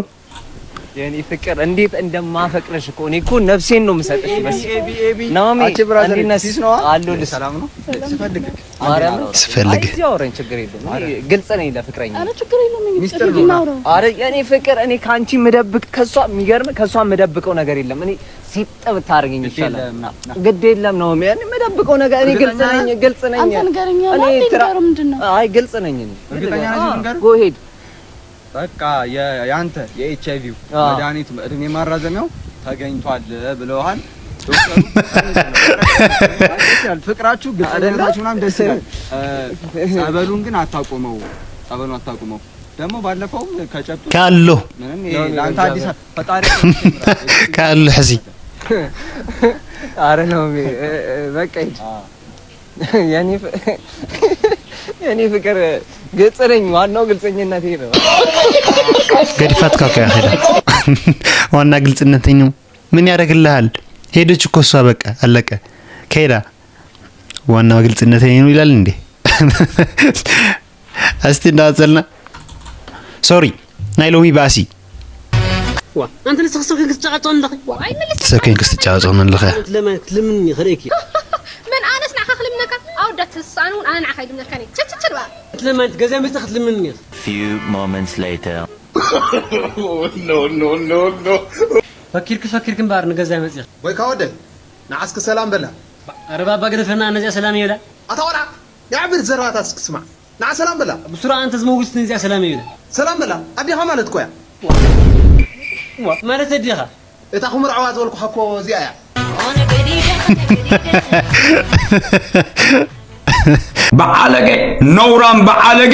የኔ ፍቅር እንዴት እንደማፈቅርሽ እኮ። እኔ እኮ ነፍሴን ነው የምሰጥሽ። በስ ኤቢ፣ ኤቢ፣ ኤቢ። ናኦሚ፣ አንቺ ብራዘር እንዴት ነሽ? ፒስ ነዋ? አለሁልሽ። ሰላም ነው? ስፈልግ። ማርያም። ስፈልግ። አይ፣ እዚህ አውራኝ ችግር የለም። እኔ ግልጽ ነኝ ለፍቅረኛ። ኧረ ችግር የለም። ሚስጥር ነው። አረ የኔ ፍቅር እኔ ካንቺ ምደብቅ ከሷ የሚገርም ከሷ የምደብቀው ነገር የለም። እኔ ሲጥ ብታደርገኝ ግድ ይሻላል። የለም፣ ና፣ ና። ግድ የለም ነው። እኔ የምደብቀው ነገር እኔ ግልጽ እርግጠኛ ነኝ፣ ነህ? ግልጽ ነኝ። አንተ ንገረኝ፣ እኔ አንተ ትራ-፣ ንገረው ምንድን ነው? አይ ግልጽ ነኝ እኔ። እርግጠኛ ነህ አዎ፣ ሲንገር? Go ahead። በቃ የ-፣ ያንተ የኤች አይ ቪው አዎ። መድኃኒት እድሜ ማራዘሚያው ተገኝቷል ብለዋል ዶክተሩ። ፍቅራችሁ ግልጸኝነታችሁ ምናምን ደስ ይላል። እ፣ ጸበሉን ግን አታቁመው፣ ጸበሉን አታቁመው። ደግሞ ባለፈው ከጨብጡ ካሉ ምንም ይሄ ለአንተ አዲስ ፈጣሪ ካሉ ሕዚ አረ ነው ሚ-፣ እ-፣ እ-፣ በቃ ሂድ። አ። የኔ ፍ-፣ የኔ ፍቅር ግልጽ ነኝ። ዋናው ግልጸኝነቴ ነው። ገዲፋትካ እኮ እያ ሄዳ። ዋና ግልጽነተኛ ምን ያደርግልሃል? ሄደች እኮ እሷ፣ በቃ አለቀ። ከሄዳ ዋና ግልጽነተኛ ነው ይላል እንዴ? እስቲ እንዳጸልና። ሶሪ፣ ናይ ሎሚ ባሲ። ዋ፣ ኣንተ ንስኻ ሰብ ኮይንካ ትጨቃጨቕ ኣለኻ። ዋ፣ ኣይመለስን። ሰብ ኮይንካ ትጨቃጨቕ ኣለኻ። ኣነ ለማን ክትልምንኒ ይኽእል እየ። መን ኣነስ ንዓኻ ክልምነካ? ኣወዳት ትስኣን እውን ኣነ ንዓኻ ይልምነካን እየ። ቸቸቸ ድዋ። ኣንቲ ለማን ገዛ መጺኻ ክትልምንኒ ኢኻ። Few moments later. ፈኪርክስ ፈኪርክ እምበኣር ንገዛይ መጺኻ። ወይካ ወደይ፣ ንዓስኪ ሰላም በላ። ኣረ ባባ ግደፈና፣ ነዚኣ ሰላም ይብላ። ኣታ ቆልዓ፣ የዕብር ዘረባታት እስኪ ስማዕ። ንዓ ሰላም በላ። ብስሩኣ ኣንተ ዝመውግስት ነዚኣ ሰላም ይብላ። ሰላም በላ፣ ኣዴኻ ማለት እኮ እያ። ዋ፣ ማለት ኣዴኻ። እታ ክምርዐዋ ዝበልኩኻ እኮ እዚኣ እያ። በዓለገ፣ ነውራም በዓለገ።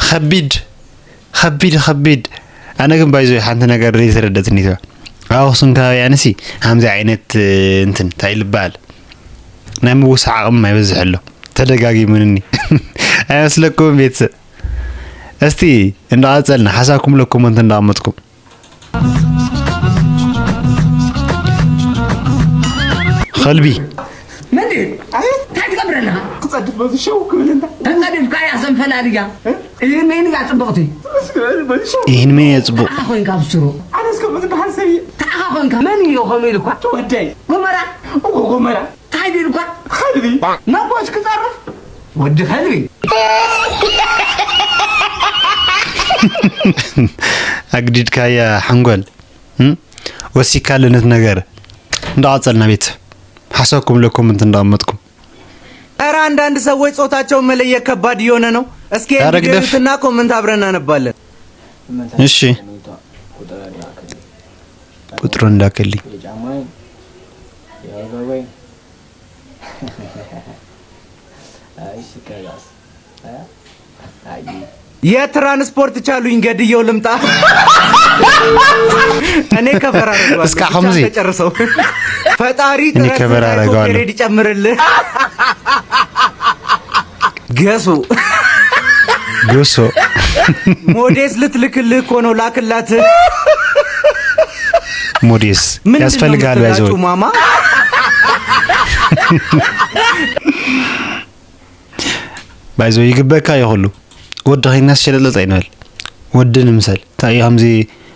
ከቢድ ከቢድ ከቢድ። ኣነ ግን ባይዞ ሓንቲ ነገር ዘይተረደትኒ፣ ኣብ ኣኽሱም ከባቢ ኣነሲ ከምዚ ዓይነት እንትን እንታይ ይልበሃል፣ ናይ ምውሳዕ ዓቕሚ ኣይበዝሕ ኣሎ። ተደጋጊሙንኒ ኣይመስለኩም ቤተሰብ? እስቲ እንዳቐጸልና ሓሳብኩም ለ ኮመንት እንዳቐመጥኩም። ከልቢ ምንድን እንታይ ትገብር ኣለኻ? ክጸድፍ በዚ ሸው ክብል እንዳ ተጸዲፍካ እያ ሰንፈላልያ። ይህን መይን እያ ጽብቕቲ? ይህን መይን እያ ጽቡቕ? ተኣኻ ኮይንካ ኣብ ስሩ። ኣነ እስከ ምዝበሃል ሰብ እየ። ተኣኻ ኮይንካ መን እዩ ከምኡ ኢሉኳ? ወደይ። ጎመራ። እዎ ጎመራ። እንታይ ዲልኳ? ከልቢ። ነቦስ ክጸርፍ? ወዲ ከልቢ። ኣግዲድካያ ሓንጎል እም? ወሲካለነት ነገር። እንዳቐጸልና ቤት ሓሳብኩም ለ ኮመንት እንዳቐመጥኩም። ኧረ አንዳንድ ሰዎች ጾታቸውን መለየት ከባድ እየሆነ ነው። እስኪ ኧረ ግደፍ። ንገሩትና ኮመንት አብረን እናነባለን። እሺ ቁጥሩ እንዳከልኝ። የትራንስፖርት ቻሉኝ ገድየው ልምጣ። እኔ ከበር አደርገዋለሁ። እስከ ብቻ ሐሙዜ ተጨርሰው። ፈጣሪ እኔ ከበር አደርገዋለሁ። ሬድ ይጨምርልህ። ገሱ ጉሶ ሞዴስ ልትልክልህ እኮ ነው፣ ላክላት። ሞዴስ ምንድን ነው ያስፈልጋል። የምትላጩ ባይዘው ማማ? ባይዘው ይግበካ ይኸሉ ወዲ ኸይናስ ሸለለጥ ኣይንበል። ወዲ ንምሰል እንታይ እዩ ከምዚ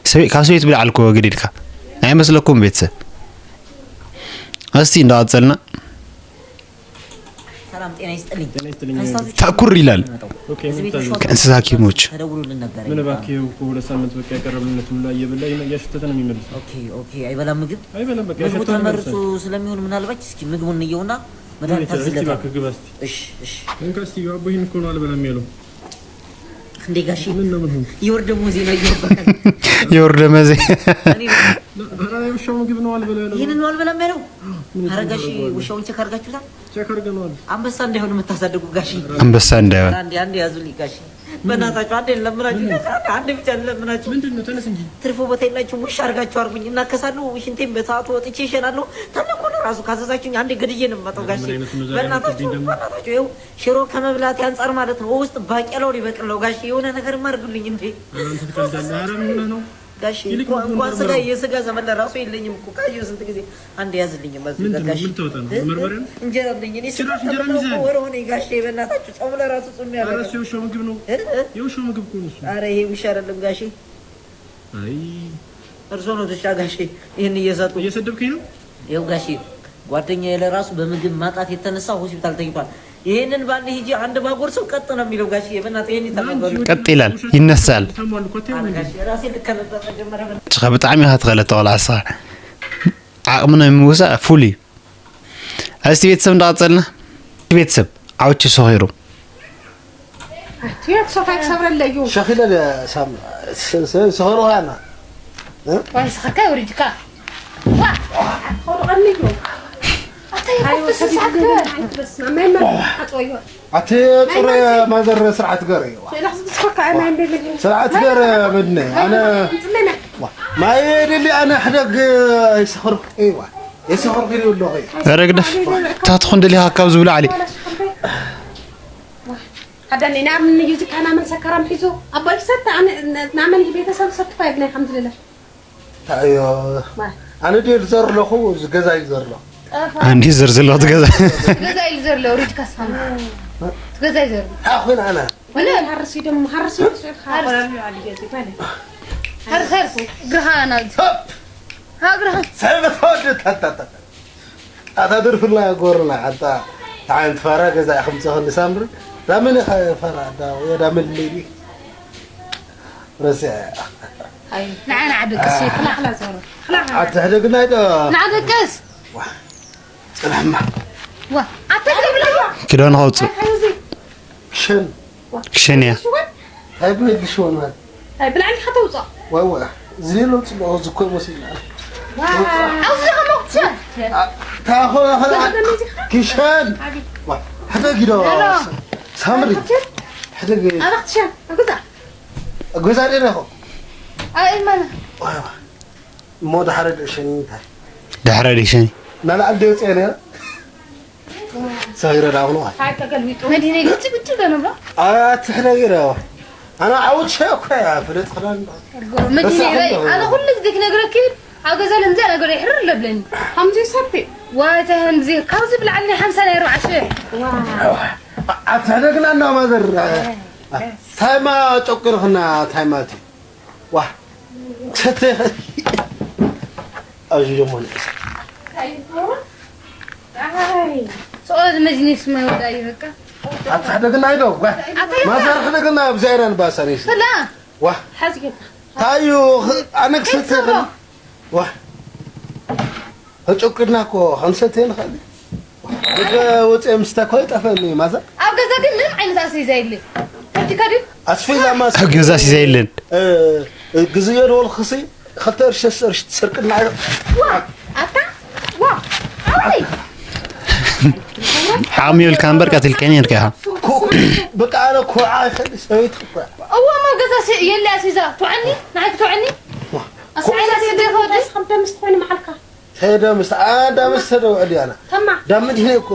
ሰበይ ካብ ሰበይት ብልዓል እኮ ገዲድካ ኣይመስለኩም ቤተሰብ? እስቲ እንዳቐጸልና ሰላም ጤና ይስጥልኝ። ታኩር ይላል። ከእንስሳ ሐኪሞች ተደውሎልን ነበር። ምን እባክህ ይኸው እኮ ሁለት ሳምንት በቃ ያቀረብንለት ሙላ እየበላ ይመ- እያሸተተ ነው የሚመልሰው። ኦኬ ኦኬ፣ አይበላም ምግብ። አይበላም በቃ ምግቡ ያሸተተ ነው ተመርሶ የሚመልሰው። ስለሚሆን ምናልባት እስኪ ምግቡን እንየውና መድኃኒት እስቲ አዝለታል። እባክህ ግባ እስቲ። እሺ እሺ። እንካ እስቲ አቦ ይሄን እኮ ነው አልበላም ያለው። እንዴ ጋሼ ምን ነው ምን ሆንክ? የወር ደሞዜ ነው እየወበቀ የወር ደመዜ እኔ ነው። ኧረ የውሻው ምግብ ነው አልበላ ያለው። ይህንን ነው አልበላም ያለው። ምን ኧረ ጋሼ ይደረገዋል? ውሻውን ቼክ አድርጋችሁታል? ቼክ አድርገነዋል። አንበሳ እንዳይሆን የምታሳድጉ ጋሼ። አንበሳ እንዳይሆን። ኧረ አንዴ አንዴ ያዙልኝ ጋሼ። በእናታችሁ አንዴ ለምናችሁ አንዴ ብቻ ለምናችሁ። ምንድን ነው? ተነስ እንጂ። ትርፎ ቦታ የላችሁም። ውሻ አድርጋችሁ አድርጉኝ። እናከሳለሁ። ሽንቴን በሰዓቱ ወጥቼ እሸናለሁ። ተነኮነ ራሱ ካዘዛችሁኝ አንዴ ገድዬ ነው የምመጣው ጋሼ። ምን አይነቱ ነው ዛሬ በእናታችሁ ያመጣብኝ ደግሞ? በእናታችሁ ይኸው ሽሮ ከመብላት አንጻር ማለት ነው። ውስጥ ባቄላው ሊበቅል ነው ጋሼ። የሆነ ነገር አድርጉልኝ እንዴ። ኧረ አንተ ትቀልዳለህ። ኧረ ምን ሆነህ ነው? ጋሼ ይልቅ እንኳን ምግቡን እንኳን ስጋ መርምረው። የስጋ ዘመን ለራሱ የለኝም እኮ ካየሁ ስንት ጊዜ። አንዴ ያዝልኝ በዚህ ምንድን ነው? ጋሼ። ምን ተወጣ ነው? እ? መርመሪያ ነው? እንጀራ አለኝ እኔ ጭራሽ ስጋ እንጀራ ተብሎ ይዘህ? ወር ሆነ ጋሼ። በእናታችሁ ጾም ለራሱ ጾም ኧረ ያደርጋል። እሱ የውሻው ምግብ ነው። እ? እ? የውሻው ምግብ እኮ ነው እሱ። ኧረ ይሄ ውሻ አይደለም ጋሼ። አይ እርሶ ነው ውሻ ጋሼ። ይሄን እየሰጡ እየሰደብከኝ ነው? ይኸው ጋሼ ጓደኛዬ ለራሱ በምግብ ማጣት የተነሳ ሆስፒታል ተኝቷል። ይሄንን ባል ሂጂ አንድ ባጎር ሰው ቀጥ ነው የሚለው ጋሼ። በእናትህ ይሄን ይተናገሩ። ቀጥ ይላል፣ ይነሳል። ታሟል እኮ አትይም ኧረ እንዴ? ጋሼ ራሴ ልከነበር መጀመሪያ በእናትህ። ጭኻ ብጣዕሚ ኢኻ ትኸለት ተቆልዓ ንስኻ። ዓቕሚ ናይ ምውሳእ ፉል እዩ። እስቲ ቤተሰብ እንዳቐጸልና፣ ቤተሰብ ዓውቺ ሰኺሩ። ኣቲ ክሶታይ ክሰብረለዩ። ሸኺለ ሳም ሰኸሩ ያና ዋይ ስኸካ ይውሪድካ። ዋ! ወድቐኒ እዩ። ኣታ ይኸፍት ስሳት። ኣቲ ጽረ ማዘር ስርዓት ገር እዩ። ስርዓት ገር ምድነ ኣነ ማየ ደሊ ኣነ ሕደግ ይሰኽር እዋ ይሰኽር ይሉ ኣለኹ። ኧረ ግደፍ። ታትኹን ደሊኻ ካብ ዝብሉ ዓሊ። ኣዳኒ ናብ ንዩ ዝካና መን ሰካራም ሒዙ ኣባይ ሰተ ኣነ ናመን ቤተሰብ ሰትፋ ይብናይ ከም ዝልለ ታዮ ኣነ ድየ ዝዘር ኣለኹ። እዚ ገዛ እዩ ዝዘር ኣለኹ። ኣንዲ ዝር ዘሎ ትገዛ ገዛ ኢሉ ዘሎ ሪጅ ካስፋም ትገዛ እዩ ዘሎ እንታይ ኮይኑ ኣነ ወላ ሃርሲ ደሞ ሃርሲ ስዑድ ካባላሉ ዓዲ ገዚ ባለ ሃርሲ ሃርሲ ግርሃ ናዚ ሃ ግርሃ ሰበ ተወደ ታታታ ኣታ ድርፍላ ጎርና ኣታ ታን ትፈራ ገዛ ከምጽኸኒ ሳምሪ ዳመን ፈራ ዳ ዳመን ሌዲ ረሲያ ንዓ ንዓ ደቅስ ክላኽላ ዞሮ ኣትሕደግና ዶ ንዓ ደቅስ ጽናሕማ ዋ ኣታ ብላ ክዳን ከውፅእ ክሸን ክሸን እያ እንታይ ብህል ክሽወን ማለት ኣይ ብላዕሊ ከተውፅኦ ወይ ወይ ዝሌሎ ጽቡቕ ዝኮ ይመስልና ኣብዚ ከመቁትሰ ታኾ ኸላ ክሸን ሕደጊ ዶ ሳምሪ ሕደጊ ኣባክትሸ ኣጉዛ ገዛ ደረኹ ኣይ ማና እሞ ድሓረ ደሸኒ እንታይ ድሕረ ዲሸኒ ናልዓል ደውፅኦ ነረ ሰጊረ ዳኹ ሃይ ተገልቢጡ መዲነ ግጭ ግጭ ገነባ ኣትሕደጊ ዶ ኣነ ዓውት ሸ እኮ እያ ፍለጥ ክዳን መዲነ ኣነ ኩሉ ግዜ ክነግረኪ ኣብ ገዛ ለምዚኣ ነገር ይሕርር ለብለኒ ከምዚ ሰፊ ዋተ ከምዚ ካብዚ ብላዕሊ ናይ ሓምሳ ናይ ኣርባዓ ሽሕ ኣትሕደግና እና ማዘር ታይማ ጨቁርኽና ታይማ እቲ ዋ ሰተ ኣብዚ ደሞ ንእስ ሰኦዝ መጅሊስ ማይ ወዳ ይበቃ ኣትሕደግና ይዶ ጓ ማዘር ሕደግና ብዛይራን ባሳኒስ ላ ዋ ሓዝጌታ ታዩ ኣነ ክሰተ ዋ ተጨቁድና እኮ ክንሰተ ንኽእል ወፀ ምስታ እኮ ይጠፈኒ ማዘር ኣብ ገዛ ግን ምንም ዓይነት ኣስቤዛ የለ ከድካ ድዩ ኣስፌዛ ማስ ኣብ ገዛ ሲዛ የለን ግዝዮ ደወልክሲ ክልተ ቅርሺ ቅርሺ ትሰርቅና ዋ ኣታ ዋ ኣይ ሓሚዮልካ እምበር ቀትልከኒ ነርካ ኢኻ በቃ ኣነ ኮዓ ይፈልጥ ሰበይት ክኮዓ እዋ ሞ ገዛ የለ ኣስቤዛ ትውዓኒ ንዓይ ክትውዓኒ ኣስቤዛ ስደኸ ወደስ ከምተ ምስ ትኮይኑ መዓልካ ተደ ምስ ኣዳ ምስ ተደውዕል ያና ተማ ዳምድ ሄ እኮ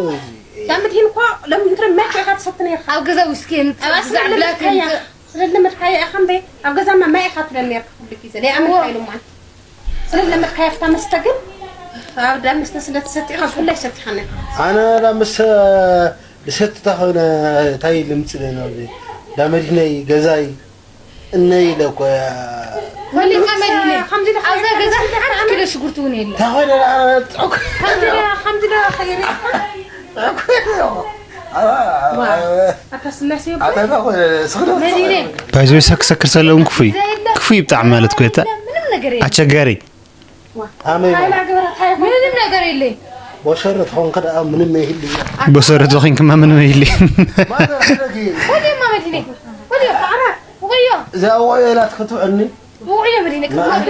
ዳምድ ሂን እኮ ለም እንትን መክ ኢኻ ትሰትነ ኢኻ ኣብ ገዛ ውስኪ የምፅእ ኣብ ኣስላ ብዛዕ ብላክ ለመድካያ የምፅእ ስለ ለመድካያ ኢኻ እምበይ ኣብ ገዛማ ማይ ኢኻ ትለኒ ኢኻ ኩሉ ግዜ ለያ ኣመልካይ ኢሉ ማለት ስለ ለመድካያ ፍታ መስተ ግን ኣብ ዳ መስተ ስለ ትሰቲ ኢኻ ኩላይ ሰቲኻነ ኣነ ዳ ምስ ልሰትታ ኮይነ ታይ ልምፅእ ነው ዳመድነይ ገዛይ እነ ኢለ እኮ ፈሊጥና መዲነ ኣብዛ ገዛ ሓንቲ ኪሎ ሽጉርቲ እውን የለ እንታይ ኮይነ ጥዑክ ከምዚ ዳ ከምዚ ዳ ከየነ ኣታ ስላሴ ኣታ ኮይነ ስግዶ መዲነ ባይዞ ሰክሰክር ሰለውን ክፉይ ክፉይ ብጣዕሚ ማለት ኮታ ምንም ነገር የለ ኣቸጋሪ ኣመይ ምንም ነገር የለ ቦሸረ ትኾንክ ደኣ ምንም ይህል በሰረት ዞኺንክማ ምንም ይሊ ወዲማ መዲነ ወዲዮ ወዮ እዛ ወዮ ኢላት ክትውዕኒ ውዕዮ መዲነ ክትወዲ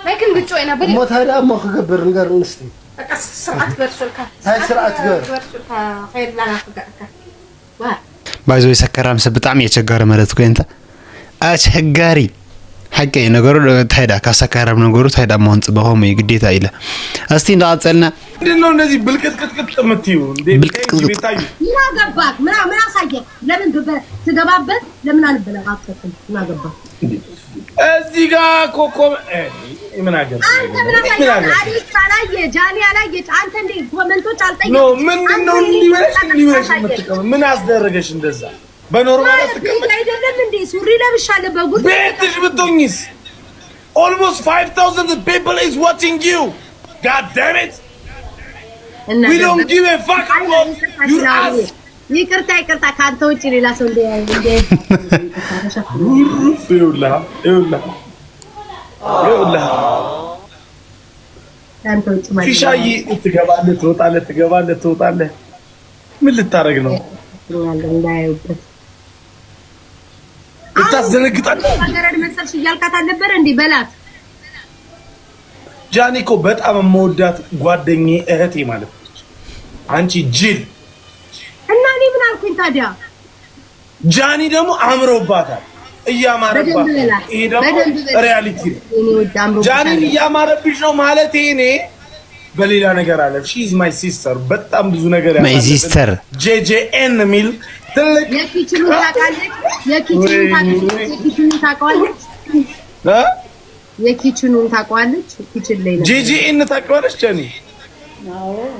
ናይ ክንግጮ ኢና በዲ እሞ እንታይ ደኣ እሞ ክገብር ንገር ንስቲ በቃ ስርዓት ገርሱልካ እንታይ ስርዓት ገር ገርሱልካ ከየድላና ክገርካ ባይዞ ሰከራም ሰብ ብጣዕሚ ኣቸጋሪ ማለት ኮ እንተ ኣቸጋሪ ሓቂ እዩ ነገሩ እንታይ ዳ ካብ ሰካራም ነገሩ እንታይ ዳ መሆን ጽበ ከምኡ እዩ ግዴታ ኢለ እስቲ እንዳቐጸልና ምንድን ነው እንደዚህ ብልቅጥቅጥቅጥ የምትይው እንዴ? ብልቅጥቅጥ። ቤታዩ ምን አገባክ? ምን ምን አሳየክ? ለምን በ- ትገባበት ለምን አንበለቃቀጥም? ምን አገባክ? እዚህ ጋር ኮኮብ እ፣ ምን አገባ አንተ ምን ምን አሳየክ? አገባ አሌክስ አላየ፣ ጃኒ አላየ፣ አንተ እንዴ ኮመንቶች አልጠየቅ ኖ ምንድን ነው እንዲህ ብለሽ እንዲህ ብለሽ የምትቀመው? ምን አስደረገሽ እንደዛ? በኖርማል አትቀመጥ አይደለም እንዴ ሱሪ ለብሻለሁ በጉድ ቤትሽ ብትሆኝስ almost five thousand people is watching you. God damn it. እና We don't give a fuck about your ass. ይቅርታ ይቅርታ፣ ከአንተ ውጭ ሌላ ሰው እንደ እንደ ይኸውልህ ይኸውልህ ይኸውልህ ከአንተ ውጭ ማለት ፊሻዬ ትገባለህ ትወጣለህ ትገባለህ ትወጣለህ። ምን ልታረግ ነው? እንዳያዩበት ልታስደነግጣለህ? ገረድ መሰልሽ እያልካት አልነበረ እንዴ? በላት። ጃኒ እኮ በጣም የምወዳት ጓደኛዬ እህቴ ማለት ነች። አንቺ ጅል እና እኔ ምን አልኩኝ ታዲያ? ጃኒ ደግሞ አምሮባታል፣ እያማረባት በደንብ በላ፣ ነው። ይሄ ደግሞ በደንብ በላ። ሪያሊቲ ነው። እኔ ወድ አምሮ ጃኒን እያማረብሽ ነው ማለት እኔ በሌላ ነገር አለ። She is my sister። በጣም ብዙ ነገር My sister። J J N የሚል ትልቅ የኪችኑን ታውቃለች። የኪችኑን ታውቃለች። የኪችኑን ታውቃለች። እ? የኪችኑን ታውቃለች። ኪችን ላይ ነው። ጂጂ ኢን ታውቂዋለሽ? ጀኒ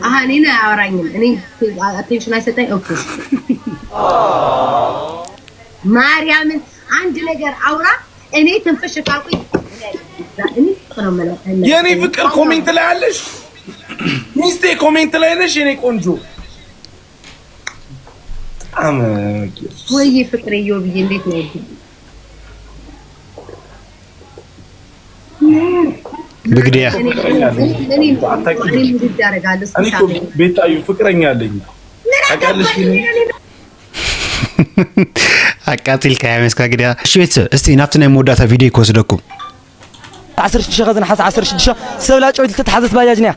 አሀ እኔን አያወራኝም። እኔ አቴንሽን አይሰጠኝ። ኦኬ ማርያምን አንድ ነገር አውራ። እኔ ትንፍሽ ካልኩኝ እኔ ነው የምለው። የኔ ፍቅር ኮሜንት ላይ አለሽ? ሚስቴ ኮሜንት ላይ ነሽ? የኔ ቆንጆ በጣም ወይ ፍቅሬ ዮብዬ እንዴት ነው? ብግዲያ እኔ ውድድ ያደርጋለሁ። እኔ እኮ ቤታዩ ፍቅረኛ አለኝ ታውቂያለሽ? ግን ኣቃፂልካ ያመስካ ግዲያ። እሺ ቤተሰብ፣ እስቲ ናብቲ ናይ መወዳእታ ቪዲዮ ክወስደኩም። ዓሰርተ ሽዱሽተ ከዚ ነሓሰ ዓሰርተ ሽዱሽተ ሰብ ላጨው ተተሓዘት ባጃጅ ነያ።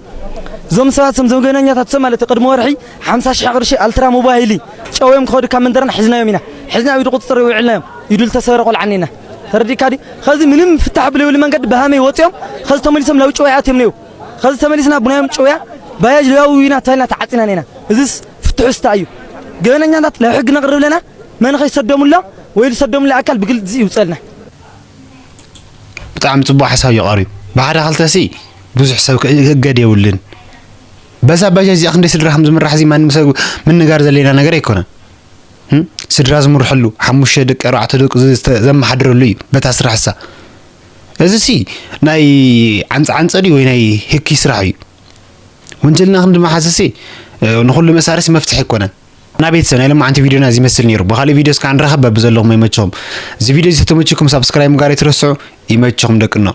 እዞም ሰባት፣ እዞም ገበነኛታት፣ እዞም ማለት ቅድሚ ወርሒ ሓምሳ ሽሕ ቅርሺ ኣልትራ ሞባይል ጨውዮም ክኸዱ ካብ መንደርና ሒዝናዮም ኢና። ሒዝና ኣብ ኢዱ ቁፅፅር የውዕልናዮም። ኢዱ ዝተሰበረ ቆልዓ እኒና። ተረዲእካ ድዩ? ከዚ ምንም ፍታሕ ብለይብሉ መንገዲ ብሃመይ ወፂኦም፣ ከዚ ተመሊሶም ናብ ጨውያ ኣትዮም ነይሩ። ከዚ ተመሊስና ቡናዮም ጨውያ ባጃጅ ለያዊ ኢና ተባሂልና ተዓፂና ነና። እዚስ ፍትሑ ስታ እዩ። ገበነኛታት ናብ ሕጊ ነቕርብ ኣለና። መን ኸይሰዶምሎም ወይ ዝሰዶምሉ ኣካል ብግልፂ ይውፀልና። ብጣዕሚ ፅቡቅ ሓሳብ እዩ ቀርዩ። ብሓደ ክልተ ሲ ብዙሕ ሰብ ክእገድ የብሉን። በዛ ባጃጅ እዚኣ ክንደይ ስድራ ከም ዝምራሕ እዚ ማንም ሰብ ምንጋር ዘሌና ነገር ኣይኮነን። እም? ስድራ ዝምርሐሉ ሓሙሽተ ደቂ ኣርባዕተ ደቂ ዝ- ዝተ- ዘመሓድረሉ እዩ በታ ስራሕ እሳ። እዚ ሲ ናይ ዓንፀ ዓንፀ ድዩ ወይ ናይ ህኪ ስራሕ እዩ? ወንጀልና ክንዲ መሓዝሲ ንኩሉ መሳርሲ መፍትሒ ኣይኮነን። እና ቤተሰብ ናይ ሎማዓንቲ ቪዲዮና እዚ ይመስል ነይሩ። ብካሊእ ቪዲዮ እስካ ንራኸብ። በብዘለኹም ይመችኹም። እዚ ቪዲዮ እዚ ተተመችኩም ሳብስክራይብ ምግባር ኣይትረስዑ። ይመችኹም ደቅኖ።